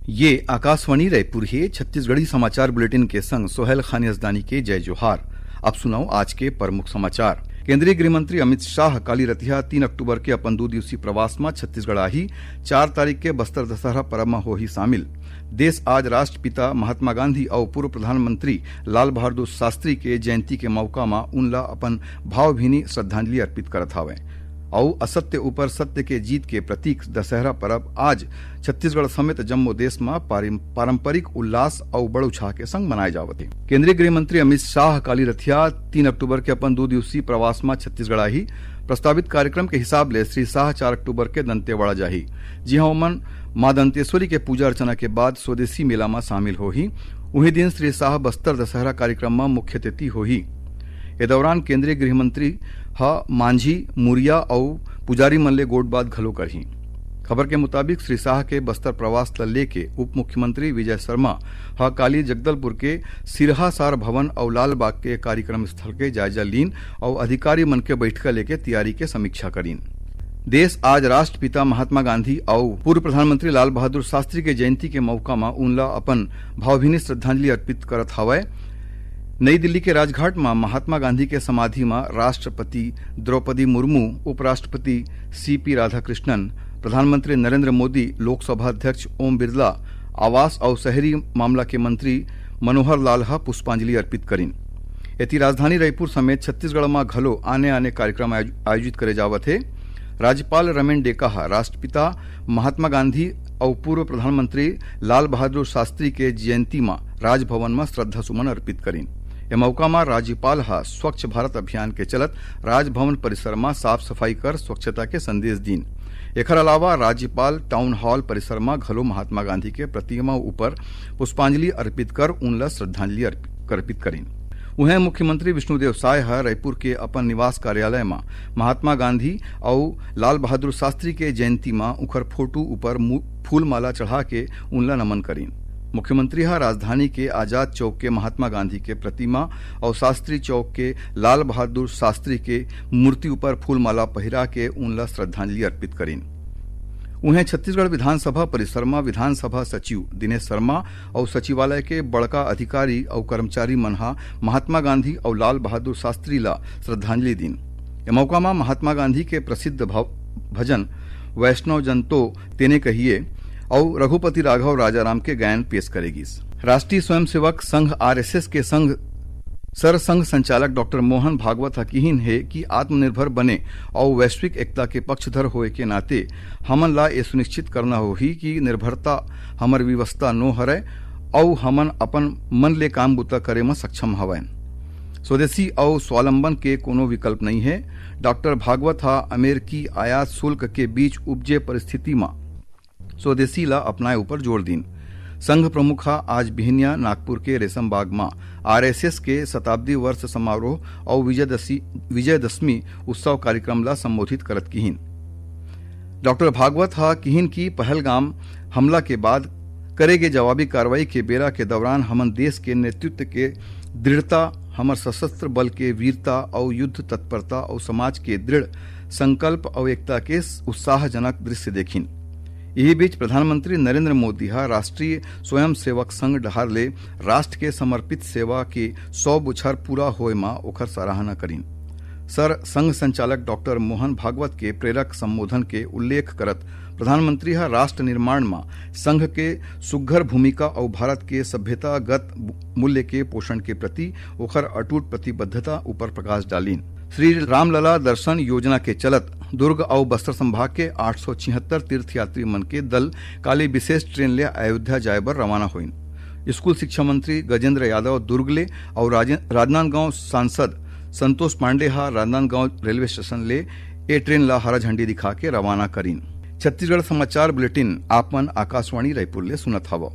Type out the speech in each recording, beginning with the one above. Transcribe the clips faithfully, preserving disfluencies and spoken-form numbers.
ये आकाशवाणी रायपुर हे। छत्तीसगढ़ी समाचार बुलेटिन के संग सोहेल खान यजदानी के जय जोहार। अब सुनव आज के प्रमुख समाचार। केंद्रीय गृह मंत्री अमित शाह काली रतिहा तीन अक्टूबर के अपन दू दिवसीय प्रवास म छत्तीसगढ़ आही। चार तारीख के बस्तर दशहरा परब म होही शामिल। देश आज राष्ट्रपिता महात्मा गांधी अउ पूर्व प्रधानमंत्री लाल बहादुर शास्त्री के जयंती के मौका म उनला अपन भावभीनी श्रद्धांजलि अर्पित करत हावय। अउ असत्य ऊपर सत्य के जीत के प्रतीक दशहरा परब आज छत्तीसगढ़ समेत जम्मो देश म पारं-, पारंपरिक उल्लास अउ बड़ उछाह के संग मनाए जावत हे। केंद्रीय गृह मंत्री अमित शाह काली रथिया तीन अक्टूबर के अपन दू दिवसीय प्रवास म छत्तीसगढ़ आही। प्रस्तावित कार्यक्रम के हिसाब ले श्री शाह चार अक्टूबर के दंतेवाड़ा जाही, जिहां ओमन मां दंतेश्वरी के पूजा अर्चना के बाद स्वदेशी मेला म शामिल होही। उही दिन श्री शाह बस्तर दशहरा कार्यक्रम म मुख्य अतिथि होही। ए दौरान केंद्रीय गृह मंत्री ह मांझी, मुरिया अउ पुजारी मन ले गोठबात घलो करही। खबर के मुताबिक, श्री शाह के बस्तर प्रवास ल लेके उप मुख्यमंत्री विजय शर्मा ह काली जगदलपुर के सिरहा सार भवन अउ लालबाग के कार्यक्रम स्थल के जायजा लीन अउ अधिकारी मन के बैठका लेके तैयारी के समीक्षा करीन। देश आज राष्ट्रपिता महात्मा गांधी अउ पूर्व प्रधानमंत्री लाल बहादुर शास्त्री के जयंती के मौका म उनला अपन भावभीनी श्रद्धांजलि अर्पित करत हावय। नई दिल्ली के राजघाट म महात्मा गांधी के समाधि म राष्ट्रपति द्रौपदी मुर्मू, उपराष्ट्रपति सी पी राधाकृष्णन, प्रधानमंत्री नरेंद्र मोदी, लोकसभा अध्यक्ष ओम बिरला, आवास अउ शहरी मामला के मंत्री मनोहर लाल ह पुष्पांजलि अर्पित करिन। एती राजधानी रायपुर समेत छत्तीसगढ़ म घलो आने-आने कार्यक्रम आयोज-, आयोजित करे जावत हे। राज्यपाल रमेन डेका ह राष्ट्रपिता महात्मा गांधी अउ पूर्व प्रधानमंत्री लाल बहादुर शास्त्री के जयंती म राजभवन म श्रद्धा सुमन अर्पित करिन। ए मौका म राज्यपाल ह स्वच्छ भारत अभियान के चलत राजभवन परिसर म साफ सफाई कर स्वच्छता के संदेश दीन। एखर अलावा राज्यपाल टाउन हॉल परिसर म घलो महात्मा गांधी के प्रतिमा ऊपर पुष्पांजलि अर्पित कर उनला श्रद्धांजलि अर्पि-, अर्पित करिन। उहें, मुख्यमंत्री विष्णुदेव साय ह रायपुर के अपन निवास कार्यालय म महात्मा गांधी अउ लाल बहादुर शास्त्री के जयंती म उखर फोटो ऊपर मु-, फूलमाला चढ़ा के उनला नमन करिन। मुख्यमंत्री ह राजधानी के आजाद चौक के महात्मा गांधी के प्रतिमा अउ शास्त्री चौक के लाल बहादुर शास्त्री के मूर्ति ऊपर फूलमाला पहिरा के उनला श्रद्धांजलि अर्पित करिन। उहें, छत्तीसगढ़ विधानसभा परिसर म विधानसभा सचिव दिनेश शर्मा अउ सचिवालय के बड़का अधिकारी अउ कर्मचारी मन ह महात्मा गांधी अउ लाल बहादुर शास्त्री ला श्रद्धांजलि दीन। ए मौका म महात्मा गांधी के प्रसिद्ध भव-, भजन वैष्णव जन तो तेने कहिए अउ रघुपति राघव राजाराम के गायन पेश करे गिस। राष्ट्रीय स्वयंसेवक संघ आरएसएस के संघ सरसंघ संचालक डॉक्टर मोहन भागवत ह किहिन हे कि आत्मनिर्भर बने अउ वैश्विक एकता के पक्षधर होए के नाते हमन ला ये सुनिश्चित करना होही कि निर्भरता हमर विवशता नो हरय अउ हमन अपन मन ले काम बूता करे म सक्षम हवयन। स्वदेशी अउ स्वावलंबन के कोनो विकल्प नइ हे। डॉक्टर भागवत ह अमेरिकी आयात शुल्क के बीच उपजे परिस्थिति म स्वदेशी ला अपनाए ऊपर जोर दीन। संघ प्रमुख ह आज बिहनिया नागपुर के रेशम बाग म आरएसएस के शताब्दी वर्ष समारोह अउ विजयदशी-, विजयदशमी उत्सव कार्यक्रम ला संबोधित करत किहिन। डॉक्टर भागवत ह किहिन कि पहलगाम हमला के बाद करे गे जवाबी कार्रवाई के बेरा के दौरान हमन देश के नेतृत्व के दृढ़ता, हमर सशस्त्र बल के वीरता अउ युद्ध तत्परता अउ समाज के दृढ़ संकल्प अउ एकता के उत्साहजनक दृश्य देखिन। इही बीच प्रधानमंत्री नरेंद्र मोदी ह राष्ट्रीय स्वयंसेवक संघ डहार ले राष्ट्र के समर्पित सेवा के सौ बछर पूरा होए म ओखर सराहना करिन। सर संघ संचालक डॉक्टर मोहन भागवत के प्रेरक संबोधन के उल्लेख करत प्रधानमंत्री ह राष्ट्र निर्माण म संघ के सुघ्घर भूमिका अउ भारत के सभ्यतागत मूल्य के पोषण के प्रति ओखर अटूट प्रतिबद्धता ऊपर प्रकाश डालिन। श्री रामलला दर्शन योजना के चलत दुर्ग अउ बस्तर संभाग के आठ सौ छिहत्तर तीर्थयात्री मन के दल काली विशेष ट्रेन ले अयोध्या जाए बर रवाना होइन। स्कूल शिक्षा मंत्री गजेंद्र यादव दुर्ग ले अउ राजे-, राजनांदगांव सांसद संतोष पांडे ह राजनांदगांव रेलवे स्टेशन ले ए ट्रेन ला हरा झंडी दिखा के रवाना करिन। छत्तीसगढ़ समाचार बुलेटिन आप मन आकाशवाणी रायपुर ले सुनत हवव।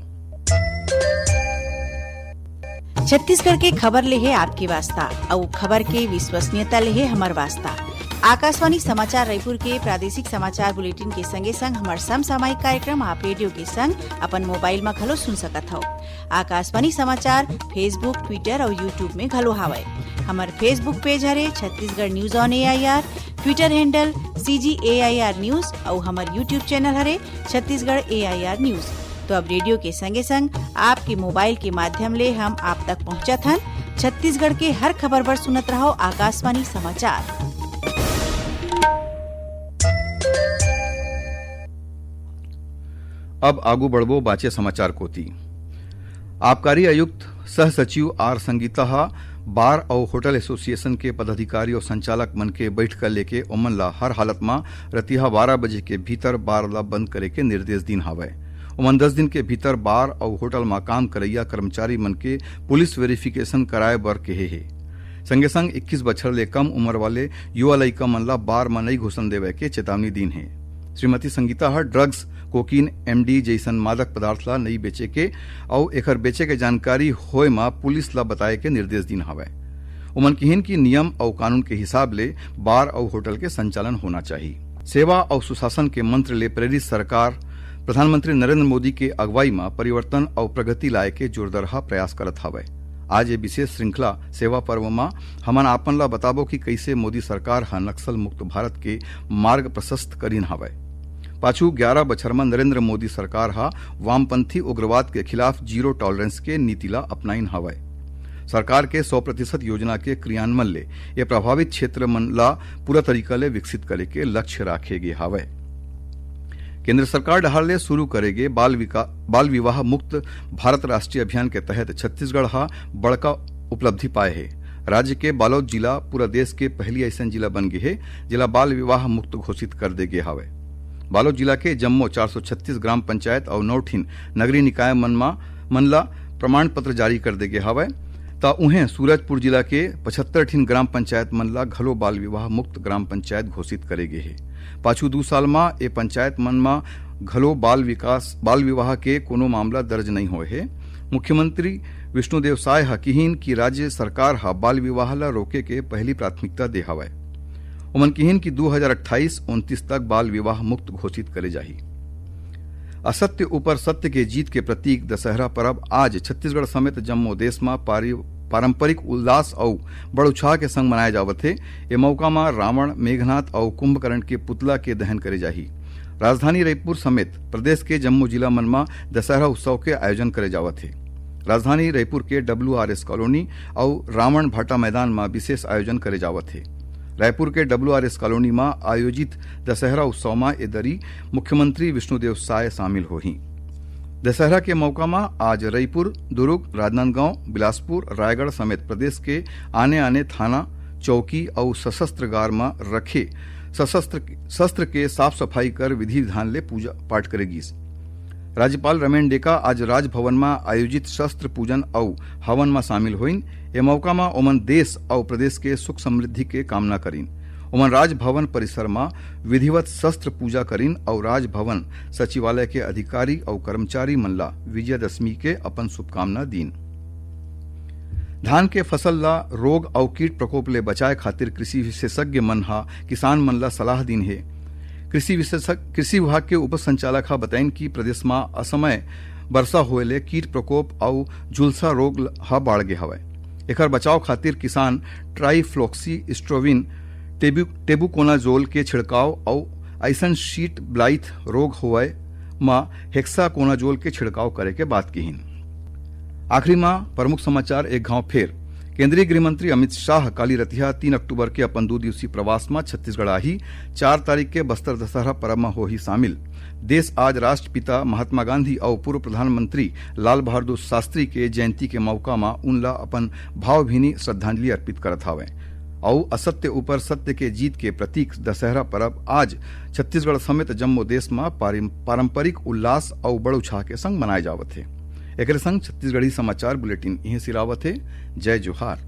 छत्तीसगढ़ के खबर ले हे आपके वास्ता, अउ खबर के विश्वसनीयता ले हे हमर वास्ता। आकाशवाणी समाचार रायपुर के प्रादेशिक समाचार बुलेटिन के संगे संग हमर समसामयिक कार्यक्रम आप रेडियो के संग अपन मोबाइल म घलो सुन सकत हव। आकाशवाणी समाचार Facebook, Twitter अउ YouTube में घलो हावय। हमर Facebook पेज हरे Chhattisgarh news on AIR, Twitter handle CG AIR news अउ हमर YouTube चैनल हरे छत्तीसगढ़ एआईआर न्यूज। तो अब रेडियो के संगे संग आपके मोबाइल के माध्यम ले हम आप तक पहुंचत हन। छत्तीसगढ़ के हर खबर बर सुनत रहो आकाशवाणी समाचार। अब आगू बढ़बो बाचे समाचार कोति। आबकारी आयुक्त सह सचिव आर संगीता ह बार अउ होटल एसोसिएशन के पदाधिकारी अउ संचालक मन के बैठका लेके ओमन ला हर हालत म रतिहा बारह बजे के भीतर बार ला बंद करे के निर्देश दीन हावय। ओमन दस दिन के भीतर बार अउ होटल म काम करइया कर्मचारी मन के पुलिस वेरिफिकेशन कराए बर केहे हे। संगे संग इक्कीस बछर ले कम उमर वाले युवा लइका मन ला बार म नइ घुसन देवय के चेतावनी दीन हे। श्रीमती संगीता ह ड्रग्स, कोकीन, एमडी जइसन मादक पदार्थ ला नइ बेचे के अउ एखर बेचे के जानकारी होय म पुलिस ला बताए के निर्देश दीन हावय। उमन किहिन कि नियम अउ कानून के हिसाब ले बार अउ होटल के संचालन होना चाही। सेवा अउ सुशासन के मंत्र ले प्रेरित सरकार प्रधानमंत्री नरेंद्र मोदी के अगुवाई म परिवर्तन अउ प्रगति लाए के जोरदरहा प्रयास करत हावय। आज ये विशेष श्रृंखला सेवा पर्व म हमन आपन ला बताबो कि कइसे मोदी सरकार ह नक्सल मुक्त भारत के मार्ग प्रशस्त करिन हावय। पाछू ग्यारह बछर म नरेंद्र मोदी सरकार ह वामपंथी उग्रवाद के खिलाफ जीरो टॉलरेंस के नीति ला अपनाइन हावय। सरकार के सौ प्रतिशत योजना के क्रियान्वयन ले ये प्रभावित क्षेत्र मन ला पूरा तरीका ले विकसित करे के लक्ष्य राखे गे हावय। केंद्र सरकार डहार ले शुरू करे गे बाल विका-, बाल विवाह मुक्त भारत राष्ट्रीय अभियान के तहत छत्तीसगढ़ ह बड़का उपलब्धि पाए हे। राज्य के बालोद जिला पूरा देश के पहली अइसन जिला बन गे हे, जेला बाल विवाह मुक्त घोषित कर दे गे हावय। बालोद जिला के जम्मो चार सौ छत्तीस ग्राम पंचायत अउ नौ ठिन नगरीय निकाय मन म, मन ला प्रमाण पत्र जारी कर दे गे हावय। त उहें सूरजपुर जिला के पचहत्तर ठिन ग्राम पंचायत मन ला घलो बाल विवाह मुक्त ग्राम पंचायत घोषित करे गे हे। पाछू दू साल म ए पंचायत मन म घलो बाल विकास, बाल विवाह के कोनो मामला दर्ज नइ होए हे। मुख्यमंत्री विष्णुदेव साय ह किहिन कि राज्य सरकार ह बाल विवाह ला रोके के पहली प्राथमिकता दे हवय। ओमन किहिन कि दू हजार अट्ठाईस उनतीस तक बाल विवाह मुक्त घोषित करे जाही। असत्य ऊपर सत्य के जीत के प्रतीक दशहरा परब आज छत्तीसगढ़ समेत जम्मो देश म पारि-, पारंपरिक उल्लास अउ बड़ उत्साह के संग मनाए जावत हे। ए मौका म रावण, मेघनाथ अउ कुंभकर्ण के पुतला के दहन करे जाही। राजधानी रायपुर समेत प्रदेश के जम्मो जिला मन म दशहरा उत्सव के आयोजन करे जावत हे। राजधानी रायपुर के डब्ल्यूआरएस कॉलोनी अउ रावण भाटा मैदान म विशेष आयोजन करे जावत हे। रायपुर के डब्ल्यूआरएस कॉलोनी म आयोजित दशहरा उत्सव म ए दरी मुख्यमंत्री विष्णुदेव साय शामिल होही। दशहरा के मौका म आज रायपुर, दुर्ग, राजनांदगांव, बिलासपुर, रायगढ़ समेत प्रदेश के आने-आने थाना, चौकी अउ सशस्त्र गार म रखे सशस्त्र, शस्त्र के साफ सफाई कर विधि विधान ले पूजा पाठ करे गीस। राज्यपाल रमेन डेका आज राजभवन म आयोजित शस्त्र पूजन अउ हवन म शामिल होइन। ए मौका म ओमन देश अउ प्रदेश के सुख समृद्धि के कामना करिन। ओमन राजभवन परिसर म विधिवत शस्त्र पूजा करिन अउ राजभवन सचिवालय के अधिकारी अउ कर्मचारी मन ला विजयादशमी के अपन शुभकामना दीन। धान के फसल ला रोग अउ कीट प्रकोप ले बचाए खातिर कृषि विशेषज्ञ मन ह किसान मन ला सलाह दीन हे। कृषि विशेषज्ञ, कृषि विभाग के उप संचालक ह बताइन कि प्रदेश म असमय बरसा होए ले कीट प्रकोप अउ झुलसा रोग ह बाढ़ गे हवय। एखर बचाव खातिर किसान ट्राइफ्लोक्सीस्ट्रोविन, टेबु-, टेबुकोनाजोल के छिड़काव अउ अइसन शीट ब्लाइथ रोग होवय म हेक्साकोनाजोल के छिड़काव करे के बात किहिन। आखिरी म प्रमुख समाचार एक घाव फेर। केंद्रीय गृह मंत्री अमित शाह काली रतिहा तीन अक्टूबर के अपन दू दिवसीय प्रवास म छत्तीसगढ़ आही। चार तारीख के बस्तर दशहरा परब म होही शामिल। देश आज राष्ट्रपिता महात्मा गांधी अउ पूर्व प्रधानमंत्री लाल बहादुर शास्त्री के जयंती के मौका म उनला अपन भावभीनी श्रद्धांजलि अर्पित करत हावय। अउ असत्य ऊपर सत्य के जीत के प्रतीक दशहरा परब आज छत्तीसगढ़ समेत जम्मो देश म पारं-, पारंपरिक उल्लास अउ बड़ उत्साह के संग मनाए जावत हे। एकरे संग छत्तीसगढ़ी समाचार बुलेटिन इहें सिरावत हे। जय जोहार।